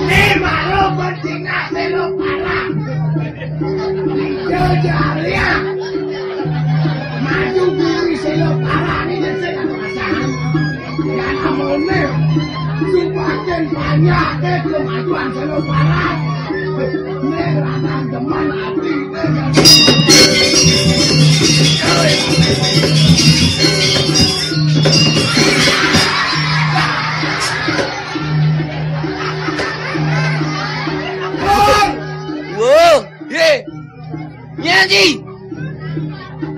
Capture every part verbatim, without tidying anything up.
Ni malu bencina selo parang. Yo jalia. Maju diri selo parang ini saya pasangan. Yang amone subaken banyak ke kemajuan selo parang. Ni rasa demen hati. Wow, ye. Nyanyi.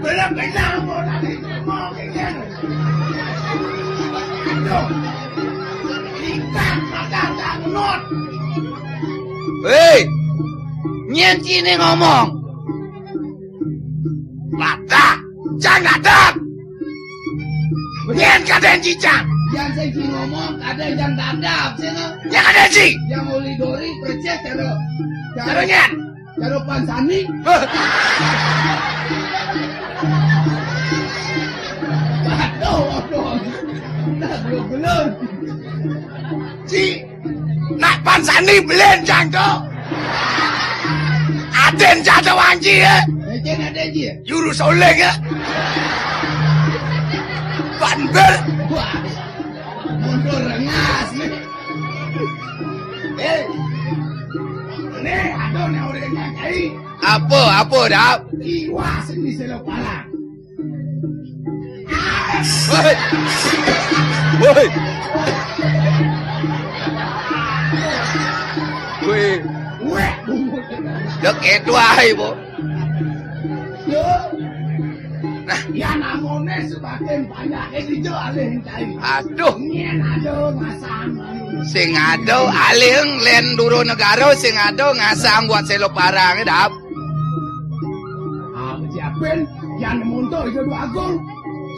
Belum kenal mau tadi mau ke. Aduh. Ikan makan tak menut. Hei, nyen sini ngomong. Wadah, jangan datang. Nyen kaden cicang. Yang sing ngomong, kaden yang dandap, sini. Yang kaden ci. Yang oli dori, percaya cara. Cara nyen. Cara pansani. Hah. Aduh, aduh. Nah, belum, belum. Ci, nak pansani belen jangko. Aden jada wanci ya. Ejen aden ji. Yuru soleh ya. Banbel. Wah. Mundur rengas nih. Eh. Nih, aduh nih udah nyangkai. Apa, apa dah? Iwas ini selo pala. Woi. Woi. Woi. Weh. Dek itu ae, Bu. Yo. Nah, ya namone sebagian banyak itu alih cai. Aduh. Nyen ada ngasang. Sing ada alih len duro negara sing ada ngasang buat selo parang dap. Ah, siapin yang muntuk itu dua agung.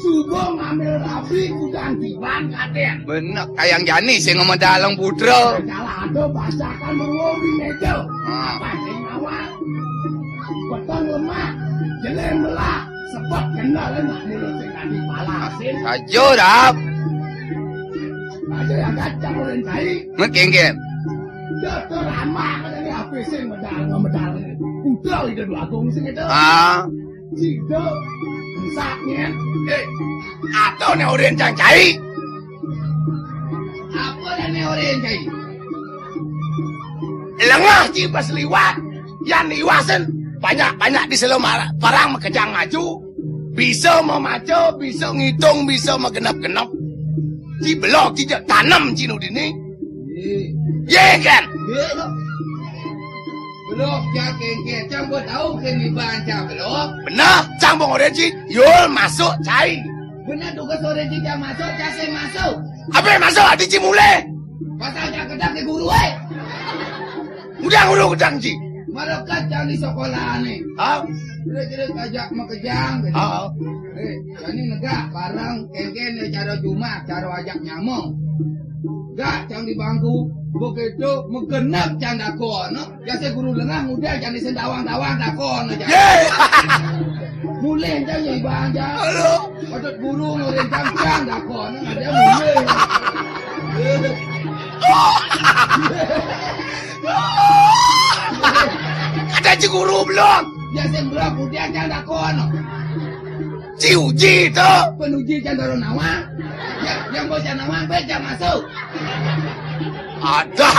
Subuh ngambil rabi kudang tiban kaden. Bener, kayang jani sing ngemedaleng putra. Salah ada pasakan berwobi meja. Ah. Apa sing awal? Petang lemah, jelem belah, sebab kenal nak mulut sing tadi palasin. Saja, Rap. Aja yang kacang orang cai. Mengkengken. Dokter Rama katanya apa sing medal, medal. Putra itu dua agung sing itu. Ah. Sida mesaknya. Eh, atau nek ora encang cai. Apa nek ora encang cai? Lengah ci pas liwat. Yan iwasen banyak-banyak di selom parang makejang maju. Bisa memaca, bisa ngitung, bisa magenep-genep. Ci belok ci jek tanem ci nudine. Ye kan? Belok ya kengke, cang buat tahu ke ni ban cang belok. Benar, cang bong oren ci, yul masuk cai. Benar tugas oren ci cang masuk, cang sing masuk. Apa yang masuk? Adi ci mulai. Pasal cang kedak ke guru eh. Udah guru kedang ci. Marekat cang di sekolah ni. Ah? Kira-kira ajak makejang gitu. Ah. Eh, jani negak bareng kengken cara Jumat, cara ajak nyamong. Gak cang di bangku, begitu megenep cang dakon. Ya saya guru lengah muda cang di sendawang-dawang dakon aja. Ye. Mulai cang jadi bang cang. Halo. Patut guru ngurin cang cang dakon ada mulai. Ada ci guru belum? Ya saya belum muda cang dakon. Ci uji tu. Penuji cang doro nawang. Ya, yang bocah nawang baik cang masuk. Ada.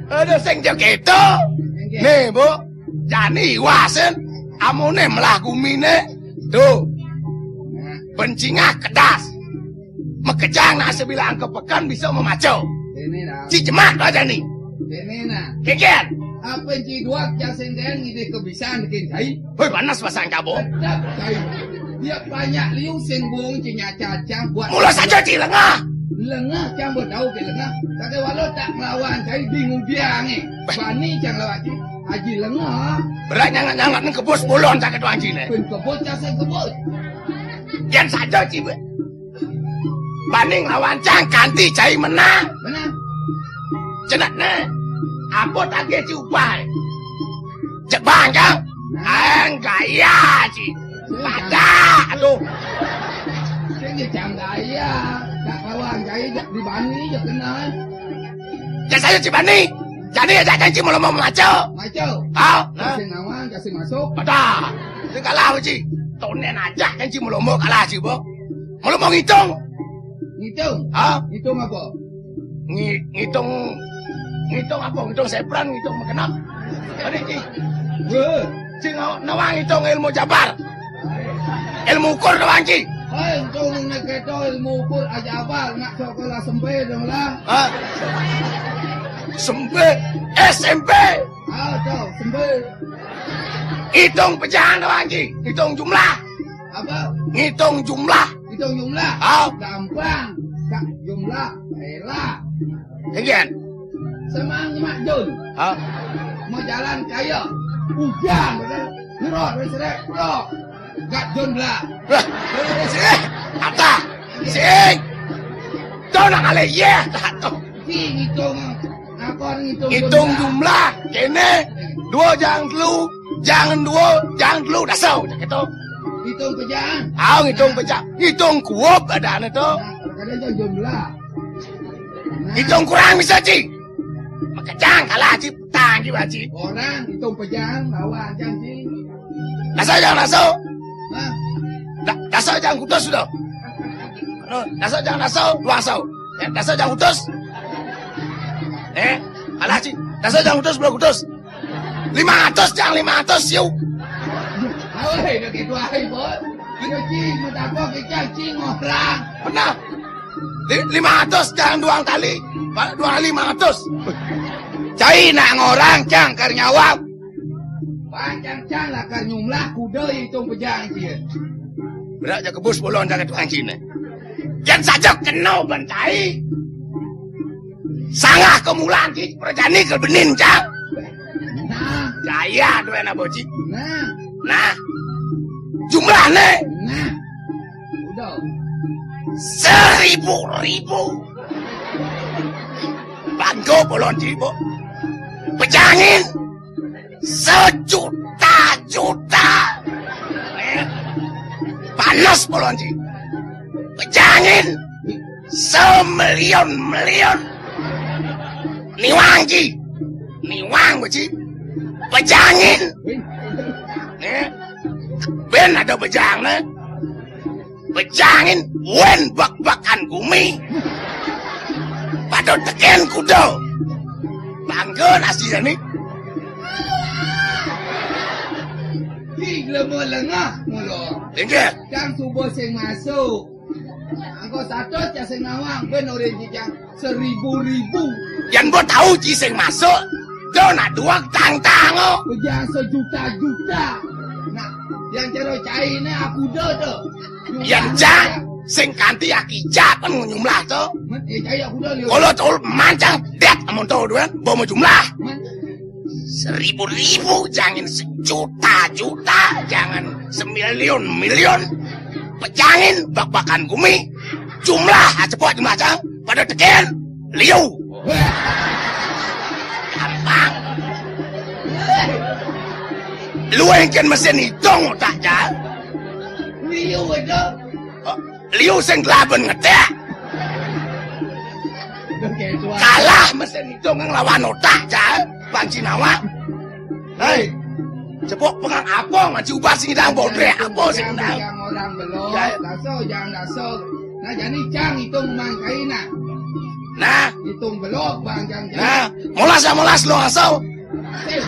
Ada sing jek itu. Nggih. Nih, Bu. Jani iwasen amune melah gumine. Tuh. Nah. Bencingah kedas. Makejang nak sebilang ke pekan bisa memaco. Ini dah. Ci jemat aja nih. Ini nah. Kikir. Apa ci dua jasen den ngide kebisan bikin cai? Hoi, panas pasang cabo. Tetap cai. Dia banyak liu sing bung ci nyaca cang buat. Mula saja ci lengah. Lengah cang buat tahu ke lengah. Tapi walau tak melawan cai bingung dia nge. Bani cang lawan ci. Aji lengah. Berat nyangat-nyangat nang kebus bulon cak ketu anjing ne. Pun kebus, cak sing kebus. Yen saja ci be. Bani nglawan cang kanti cai menang. Menang. Cenat ne. Apa tagih ci upah? Cek bang cang. Ang gaya ci. Pada aduh. Sing cang gaya. Tak kawan gaya jak dibani jak kenal. Cek saya ci bani. Jadi ya jangan ci mula mau maco. Maco. Ha? Nah. Kasih nawang, kasih masuk. Pada. Itu kalah ci. Tonen aja kan ci mula mau kalah ci bo. Mula mau ngitung. Ngitung? Ha? Ngitung apa? Ngi-, ngitung, ngitung apa? Ngitung sepran, ngitung magenep. Tadi ci. Weh. Ci ngaw-, nawang ngitung ilmu jabar. Ilmu ukur nawang ci. Hai, ngitung nang keto ilmu ukur aja apa? Nak sekolah sempe dong lah. Ha? Sempe, S M P. Ah, tuh, sempe. Hitung pecahan nawang ci. Hitung jumlah. Apa? Ngitung jumlah. Hitung jumlah. Ah. Gampang. Ka-, jumlah. Elah. Sekian. Semang Mak Jun. Ah. Mau jalan kaya. Udah, bener. Ngerot, bener, serek. Bro. Gak Jun belah. Wah. Sing. Apa? Sing. Tuh nak alih, iya. Tak tuh. Ki ngitung. Apa ngitung Hitung jumlah? Jumlah. Kene. Dua jangan telu. Jangan dua, jangan telu. Dasar. Gitu. Hitung pecahan. Ah, ngitung pecah. Ngitung kuop ada ane tuh. Nah, kadang jumlah. Hitung kurang bisa, ci. Makejang kalah, ci. Petang, ci, baci. Orang hitung pecahan, lawan, jangan, ci. Dasar jangan masuk. Hah? Da-, dasar jangan kutus sudah. Anu, dasar jangan masuk, luang sau. Ya, dasar jangan kutus. Eh, kalah, ci. Dasar jangan kutus, belum kutus. Lima ratus, jangan lima ratus, yuk. Awai, dah gitu, ai, bos. Anu, ci, mau tak apa, kita, ci, ngorang. Benar. Li-, lima ratus, jangan dua kali. Ba-, dua kali lima ratus. Cai nak ngorang, cang, kar nyawab. Pancang cang lakar nyumlah kuda hitung pejang cie. Berat ja kebus bolon cang tukang cine. Jan saja kena bentai. Sangah kemulan ki perjani ke benin cang. Nah. Jaya dua na boci. Nah. Nah. Jumlah ne. Nah. Udah. Seribu-ribu. Bangko bolon cibo. Pejangin. Sejuta-juta. Eh, panas bolon ci. Pejangin. Semilion-milion. Niwang ci. Niwang, boci. Pejangin. Eh, ben ada pejang, ne. Pejangin, wen bak-bakan gumi. Pada teken kuda. Bangga nasi ni. Di lemo lengah mula. Inggih. Cang subuh sing masuk. Angko satu cang sing nawang, ben orang jijang. Seribu-ribu. Yan bo tahu ci sing masuk. Do nak dua tang-tang, oh. Ujar sejuta-juta. Nah, yang jero cai ne aku do tu. Yan cang, sing kanti aki cak kan nyumlah tu. Men, ya cai aku do liu. Kalau tol mancang, det amun tol duan, bo mau jumlah. Men. Seribu-ribu, jangan sejuta-juta, jangan semilion-milion. Pejangin bak-bakan gumi. Jumlah, ah, cepot jumlah cang. Pada teken. Liu. Gampang. Lu engken mesin hitung otak, Jal. Liu itu. Oh, liu sing delaben ngetek. Kalah mesin hitung ngelawan otak, Jal. Bang Cinawa. Hei. Cepok pengang apa ngaji ubah sing dang bodrek apa sing dang. Yang orang belok, ya. Daso, jangan daso. Nah, jadi cang hitung mang kaina. Nah. Hitung belok, Bang, cang, cang. Nah, molas ya molas lo asal. Eh,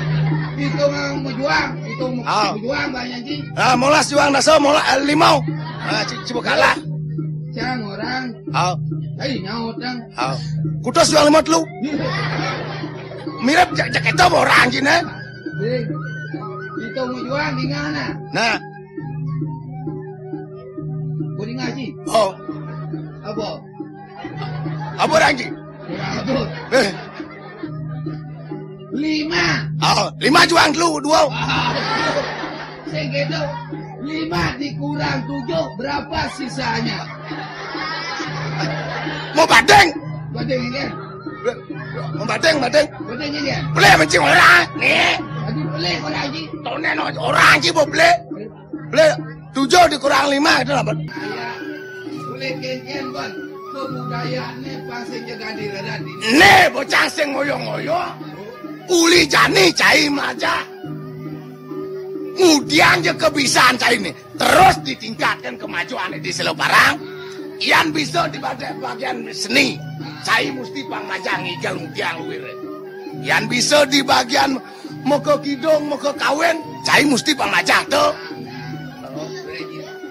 hitung mang mejuang, hitung mau juang, Bang, yang ci. Ah, molas juang daso, molas, eh, limau. Ah, ci, ci kalah. Cang orang. Ah. Hei, nyaut, cang. Ah. Kutus juang limau telu. Mirip jak, jak itu orang ci, nah. Ding. Hitung mau juang di mana? Nah. Kau dengar, ci? Oh. Apa? Apa orang ci? Apa? Eh. Lima. Oh, lima juang dulu, dua. Sing gitu, lima dikurang tujuh, berapa sisanya? Mau badeng? Badeng ini kan? Mau badeng, badeng? Badeng ini kan? Beli mancing orang, nih. Tadi beli orang ji. Tonen orang ji mau beli. Beli tujuh dikurang lima itu apa? Iya. Boleh kenken, Bon. Kebudayaannya pasti jaga di darat ini. Nih, bocah sing ngoyo-ngoyo. Uli jani cai maja. Ngudiang je kebisan cai nih. Terus ditingkatkan kemajuan di Selo Parang. Yan bisa di bagian, bagian seni. Cai mesti pang maja ngigel ngudiang luir. Yan bisa di bagian maka kidung, maka kawin, cai mesti pang maja tuh.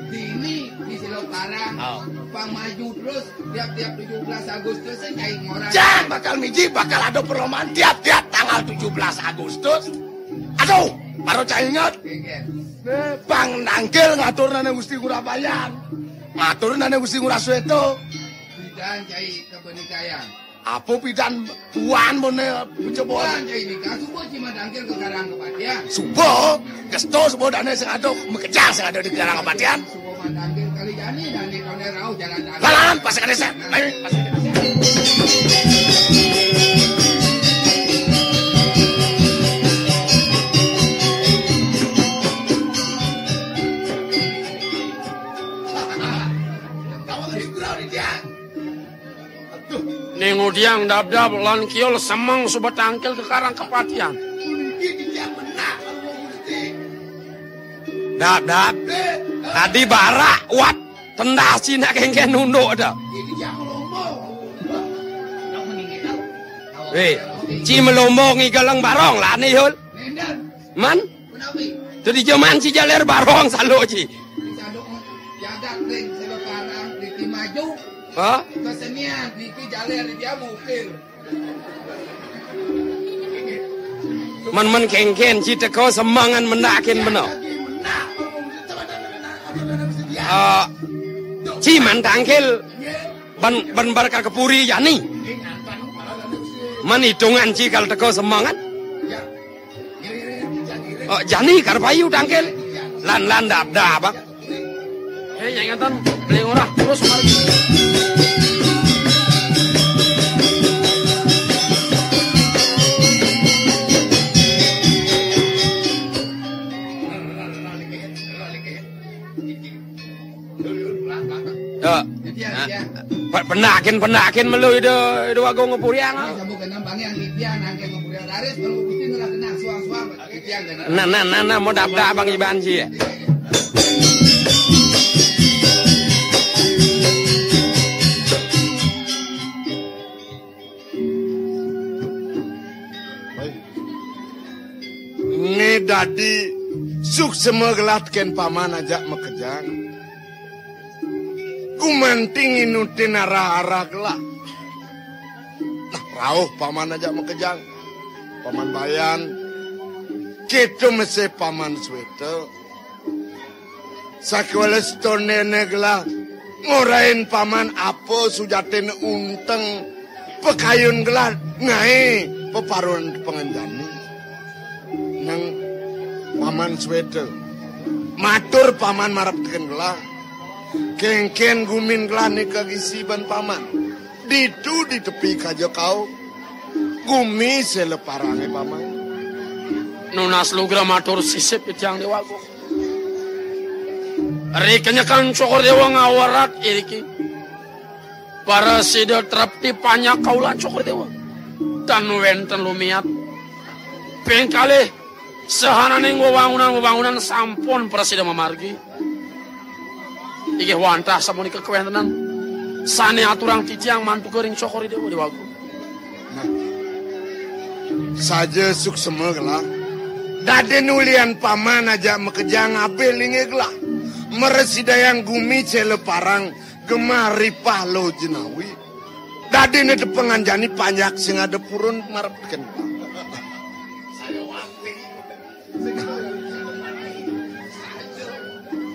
Dini di Selo Parang, oh, pang maju terus tiap-tiap tujuh belas Agustus cai ngorang. Jang bakal miji, bakal ada perlombaan tiap-tiap tanggal tujuh belas Agustus. Aduh, baru cai ingat. Iya. Pang nangkil ngatur nane Gusti Ngurah Bayan. Ngatur nane Gusti Ngurah Sueto. Bidan cai kebenikayang. Apa pidan tuan bone mencoba? Tuan cai nikah, subuh cima dangkil ke Karang Kepatian. Subuh, gesto subuh dane sing ada, makejang sing ada di Karang Kepatian. Subuh mandangkil kali jani, dane kone rauh jalan dangkil. Lalan, pas ke desa. Ayo, pas ke desa. Kamu tadi kurang di dia. Ning ngudiang dab-dab lan kiul semeng suba tangkil ke Karang Kepatian. Dab-dab. Tadi barak wat tendas cina kengken nunduk dah. Weh, ci melombo ngigelang barong lah ni, Yul. Man? Tadi jaman ci jaler barong salo ci. Jagat ring Selo Parang, niki maju. Hah? Kesenian, niki jaler dia mukir. Men-men kengken ci teko semengan mendakin beno. Ah, ci man tangkil ban, ban barka kepuri jani. Man hitungan ci kal teko semengan. Oh, jani kar payu tangkil. Lan, lan dab-dab, ah. Eh, ya ingatan, beli ngurah terus kemarin. Ya. Nah, pe-, pendakin, pendakin melu ida, ida wagung ngepuriang, ah. Sampai kena bang yang dipian, angke ngepuriang. Laris, kalau Gusti ngelah kena suang-suang. Nah, nah, nah, nah, mau dap-dap Bang Iban ci, ya. Né dadi suksma gelah tekén paman ajak makejang. Gumanti nginutin arah-arah gelah. Nah, rauh paman ajak makejang. Paman Bayan, kéto masih paman Swéta. Sakéwala satoné gelah ngorahin paman apa sujatin unteng pakayun gelah ngaé peparuan panganjani. Nang paman Swéta. Matur paman marep tekén gelah. Kénkén gumin gelah nika gisi ban paman. Ditu di tepi kaja kauh. Gumi sela parangé paman. Nunas lugra matur sisip titiang Déwagung. Ri kenyekan Cokor Déwa ngawerat iriki. Prasida trepti panjak kaula Cokor Déwa. Tan wénten lumiat. Ping kalih, sahananing wewangunan-wewangunan sampun prasida mamargi. Inggih wantah sapunika kawéntenan sané aturang titiang mantuka ring Cokor Déwa Déwagung. Nah, saja suksma gelah. Dadi nulian paman ajak makejang abih linggih gelah. Mrasidayang gumi céla parang gemah ripah lo jenawi. Dadi netepengan jani panjak sing ada purun marep tekén.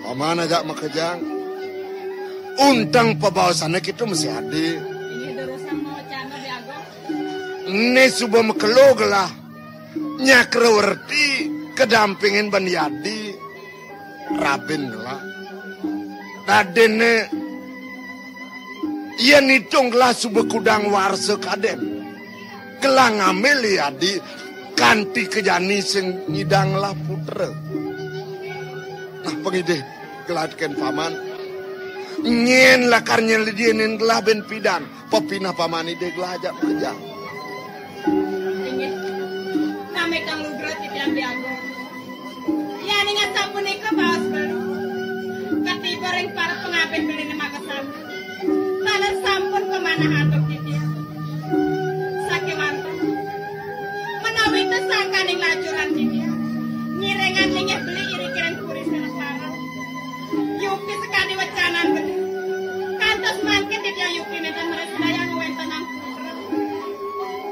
Paman ajak makejang. Unteng pabaosané kéto masih adi. Né suba makelo gelah. Nyakrawerti kadampingin ban Yadi, rabin gelah. Dadéné yén itung gelah suba kudang warsa kadén. Gelah ngambil Yadi kanti ka jani sing ngidang gelah putra. Nah, pangidih gelah tekén paman. Nyén lakar nyelidinin gelah bin pidan. Pepineh paman Ida gelah ajak makejang. Inggih. Nami kang lugra titiang Dé Agung. Yaning asapunika baos beli. Katiba ring para pangabih beliné makasami. Taler sampun pamanah antuk titiang. Sakéwanten. Menawi tesangkaning lacuran titiang. Ngiringan linggih beli iriki ring puri Senapara. Yukti sakadi wecanan beli. Kantos mangkin titiang yukti nénten mrasidayang ngwéntenang putra.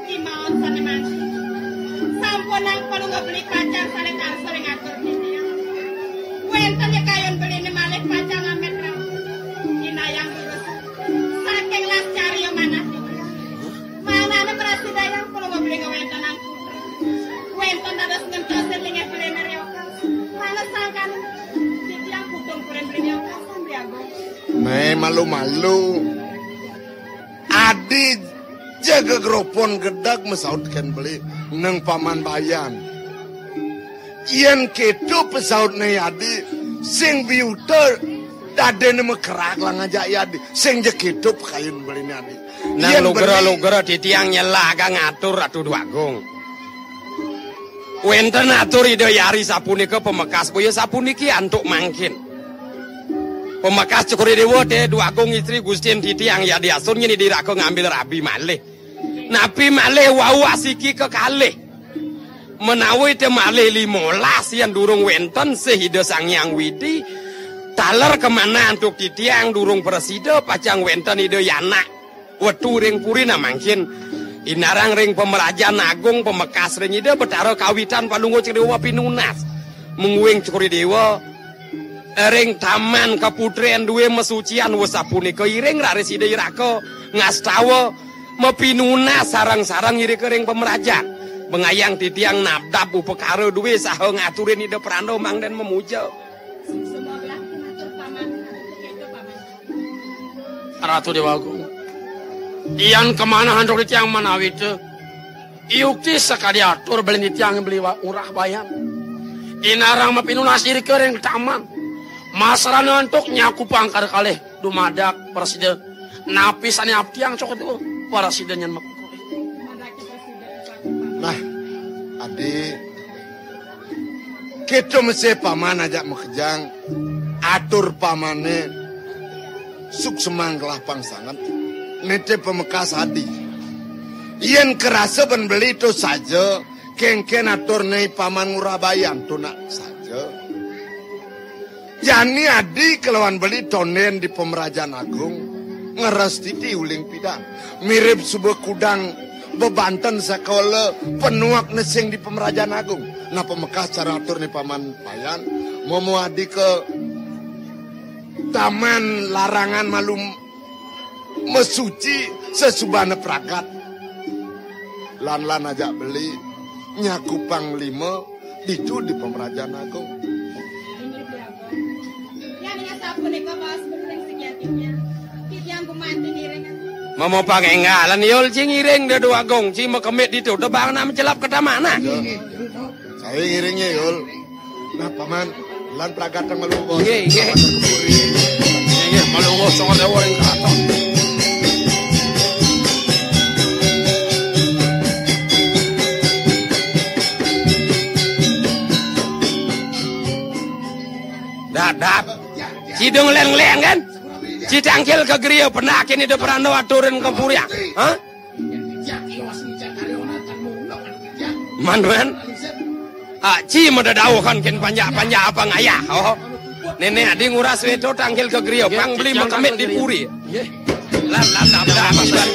Kémaon sané mangkin. Sampunang Palungguh beli pacang saling arsa ring atur titiang. Wénten ya kayun beliné malih pacang amét rauh. Inayang durus. Saking las carya manah titiang. Manané mrasidayang Palungguh beli ngwéntenang putra. Wénten dados ngentosin linggih beliné riokas. Mangda sangkan titiang kutung kurin beli riokas, Sang Dé Agung. Né malu-malu. Adi ja gegropon gedeg masaut kén beli nang paman Bayan. Yén kéto pasautné Yadi, sing biuta dadéné makerak lah ngajak Yadi, sing ja kéto pakayun beliné Adi. Nang yén lugra-lugra titiang nyelagang atur Ratu Dwagung. Wénten atur Ida Yari sapunika pamekas boya sapuniki antuk mangkin. Pamekas Cokor I Déwa té Dwagung istri Gustin titiang Yadi Asun nyén Ida Raka ngambil rabi malih. Napi malih wau asiki kekalih. Menawi té malih limolas yén durung wénten sih Ida Sang Hyang Widi, taler kamanah antuk titiang durung prasida pacang wénten Ida Yanak. Wetu ring puri nah mangkin inarang ring pamrajan agung pamekas ring Ida Betara kawitan Palungguh Cokor I Déwa pinunas. Mungguing Cokor I Déwa ring taman kaputrén duwé masucian wus sapunika iring raris Ida Iraka ngastawa mapinunas sareng-sareng irika ring pamrajan. Bengayang titiang nabdab upakara duwé saha ngaturin Ida Pranda mangdén mamuja. Ratu Déwa Agung. Yan kamanah antuk titiang manawita. Yukti sakadi atur beli titiang beli wa-, Ngurah Bayan. Inarang mapinunas irika ring taman. Masrana antuk nyakupang kada kalih dumadak prasida. Napi sané aptiang cokot itu prasida nyen makukuh. Nah, adi Kéto mesti paman ajak makejang, atur pamané suksemang kelapang sanget, nitih pamekas adi. Yén karasa ban beli to saja, kénkén aturné paman Ngurah Bayan to nak saja. Jani adi kalawan beli tondén di Pamrajan Agung, ngrastiti uling pidan. Mirib suba kudang bebanten sakala panuek nesing di Pamrajan Agung. Napa mekas cara aturné Paman Bayan? Momo adi ka taman larangan malu masuci sesubana pragat. Lan-lan ajak beli nyakupang lima ditu di Pamrajan Agung. Mama pangénggalan yul ci ngiring Déwa Agung ci makemit ditu tebang nak macelap ka taman. Saya ngiringnya yul. Nah, Paman, lan pragatang malungguh. Nggih, nggih. Nggih, malungguh Cokor Déwa ring kraton. Dadap. Cidung leng-leng kan? Cidangkil ka griya pendak ini de peranda aturin ka puriang. Hah? Man, man. Ah, ci madadauhan ken panjak-panjak apa ngayah. Oh. Nenek adi nguras weto tangkil ka griya pang beli makemit di puri. Lan, lan, lan, lan, lan, lan.